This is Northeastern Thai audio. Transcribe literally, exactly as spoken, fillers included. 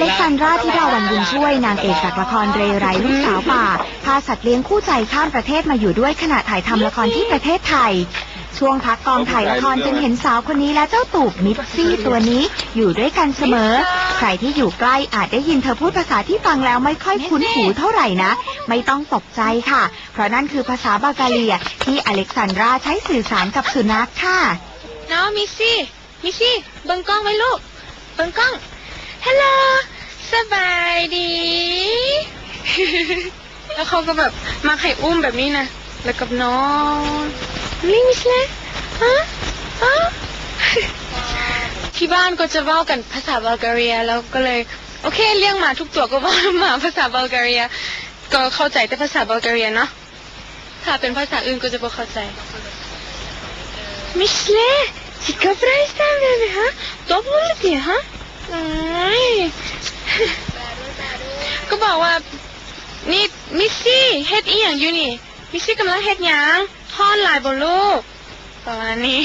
อเล็กซานดรา ธิดาวรรณบุญช่วย นางเอกจากละครเรไรลูกสาวป่า พาสัตว์เลี้ยงคู่ใจข้ามประเทศมาอยู่ด้วยขณะถ่ายทำละครที่ประเทศไทย ช่วงพักกองถ่ายละครจึงเห็นสาวคนนี้และเจ้าตูบมิสซี่ตัวนี้อยู่ด้วยกันเสมอ ใครที่อยู่ใกล้อาจได้ยินเธอพูดภาษาที่ฟังแล้วไม่ค่อยคุ้นหูเท่าไหร่นะ ไม่ต้องตกใจค่ะ เพราะนั่นคือภาษาบัลแกเรียที่อเล็กซานดราใช้สื่อสารกับสุนัขค่ะ น้องมิสซี่ มิสซี่ เบิ่งกล้องไว้ลูก เบิ่งกล้อง ฮัลโหล สบายดี แล้วเขาก็แบบมาให้อุ้มแบบนี้นะ แล้วกับน้องลิงมิสเลฮะฮะที่บ้านก็จะเว้ากันภาษาบัลแกเรีย แล้วก็เลย โอเค เลี้ยงหมาทุกตัวก็เว้าหมาภาษาบัลแกเรีย ก็เข้าใจแต่ภาษาบัลแกเรียเนาะ ถ้าเป็นภาษาอื่นก็จะบ่เข้าใจ Mishle, si kapra esta bebe, ha? Top buleti, ha? Ay. ก็บอกว่า นี่มิสซี่เฮ็ดอีหยังอยู่นี่ มิสซี่กำลังเฮ็ดหยังฮ้อนหลายบ่ลูก ประมาณนี้